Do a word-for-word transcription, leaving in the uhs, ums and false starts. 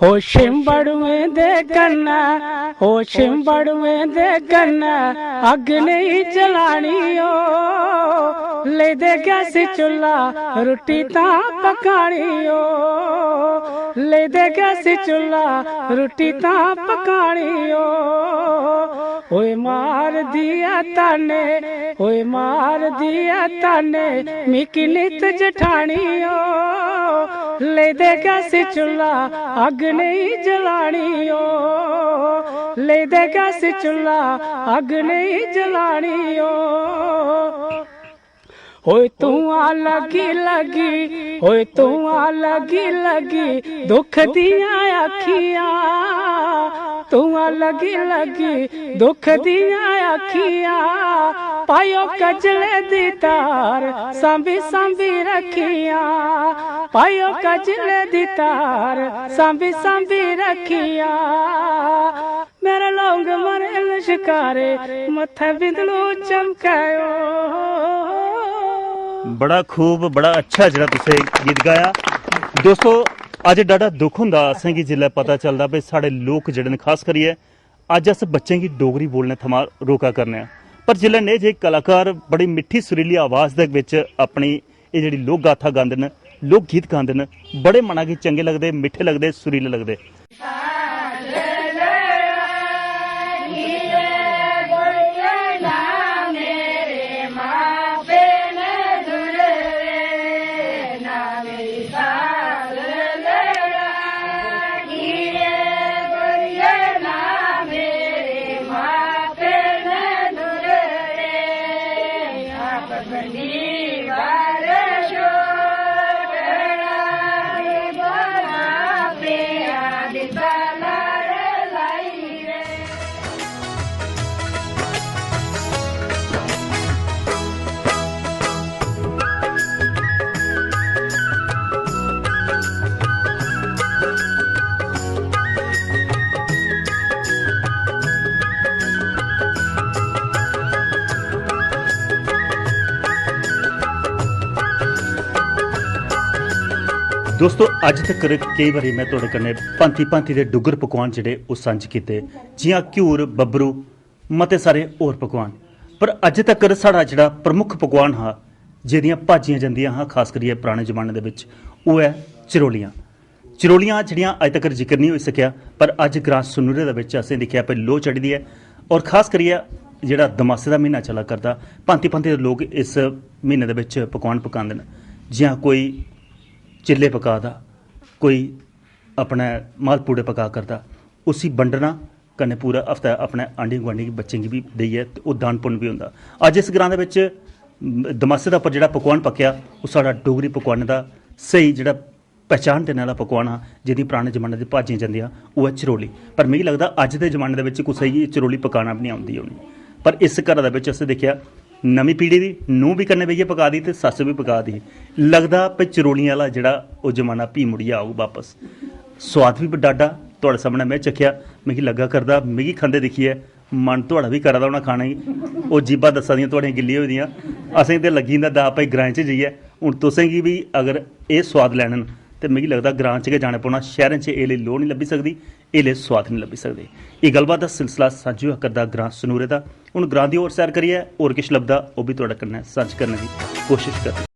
हो शिंबड़ुएं दे कन्नै, हो शिंबड़ुएं दे कन्नै अग्ग नेईं जलानी ओ। लेदे गैस चुल्हा रुट्टी तां पकानी ओ। लेदे गैस चुल्हा रुट्टी तां पकानी ओ। ओए मारदी ऐ ताने, ओए मारदी ऐ ताने, मिकी नित जठानी ओ। लेदे गैस चुल्हा अग्ग नेईं जलानी ओ। लेदे गैस चुल्हा अग्ग नेईं जलानी ओ। ओए धुआं लगी लगी, ओए धुआं लगी लगी, दुख दियां अखियां। धुआं लगी लगी, दुख दियां अखियां। पायो कजले दी तार, सांभी सांभी रखियां। पायो कजले दी तार, सांभी सांभी रखियां। मेरे लौंग मारे लश्कारे, मत्थे बिंदलू चमकायो। बड़ा खूब, बड़ा अच्छा जेह्ड़ा तुसें गीत गाया। दोस्तो, अज्ज डाढा दुख होंदा असेंगी जिसलै पता चलदा भई साढ़े लोक जेह्ड़े न, खास करियै अज्ज अस बच्चें गी डोगरी बोलने थमां रोका करने आं, पर जिसलै नेह् जेह् कलाकार बड़ी मिट्ठी सुरीली आवाज दे बिच अपनी एह् जेह्ड़ी लोक गाथा गांदे न, लोक गीत गांदे न, बड़े मना गी चंगे लगदे, मिट्ठे लगदे, सुरीले लगदे। दोस्तो, अज्ज तक्कर केई बारी में थुआढ़े कन्नै भांति-भांति दे डुग्गर पकवान जेह्ड़े ओह् सांझे कीते, जि'यां घ्यूर, बब्बरू, मते सारे होर पकवान। पर अज्ज तक्कर साढ़ा जेह्ड़ा प्रमुख पकवान हा, जेह्दियां भाजियां जंदियां हां, खास करियै पराने जमाने दे बिच, ओह् ऐ चरोलियां। चरोलियां जेह्ड़ियां अज्ज तक्कर जिक्र नेईं होई सकेआ, पर अज्ज ग्रां सनूरे दे बिच असें दिक्खेआ भई लोऽ चढ़ी दी ऐ। और खास करियै जेह्ड़ा दमासे दा म्हीना चला करदा, भांति भांति दे लोक इस म्हीने दे बिच पकवान पकांदे न। जि'यां कोई चिल्ले पका दा, कोई अपने मालपूड़े पका करदा, उसी बंडना, कन्नै पूरा हफ्ता अपने आंढी गुआंढी बच्चें गी बी देइयै ते ओह् दान पुन्न बी होंदा। अज्ज इस ग्रां दे बिच दमासे दा उप्पर जेह्ड़ा पकवान पक्केआ, ओह् साढ़ा डोगरी पकवानें दा स्हेई जेह्ड़ा पहचान देने आह्ला पकवान हा, जेह्दी पराने जमाने दी भाजियां जंदियां, ओह् ऐ चरोली। पर मिगी लगदा अज्ज दे जमाने दे बिच कुसै गी चरोली पकाना बी निं औंदी होनी। पर इस घरा दे बिच असें दिक्खेआ, नमीं पीढ़ी दी नूंह् बी कन्नै बेहियै पका दी ते सस्स बी पका दी ही। लगदा भई चरोलियें आह्ला जेह्ड़ा ओह् जमाना फ्ही मुड़ियै औग बापस। सोआद बी डाढा थुआढ़े सामनै में चक्खेआ, मिगी लग्गा करदा, मिगी खंदे दिक्खियै मन थुआढ़ा बी करा दा होना खाने गी। ओह् जीभां दस्सा दियां थुआढ़ियां गिल्लियां होई दियां। असेंगी ते लग्गी जंदा दाऽ भई ग्राएं च जाइयै। हून तुसें गी बी अगर एह् सोआद लैने न ते मिगी लगदा ग्रां च गै जाना पौना, शैह्रें च एह् लेई लोऽ निं लब्भी सकदी, एह् लेई सोआद निं लब्भी सकदे। एह् गल्लबात दा सिलसिला सांझी होआ करदा ग्रां सनूरे दा। हून ग्रां दी होर सैर करियै होर किश लभदा, ओह् बी थुआढ़े कन्नै सांझ करने दी कोशश करनी।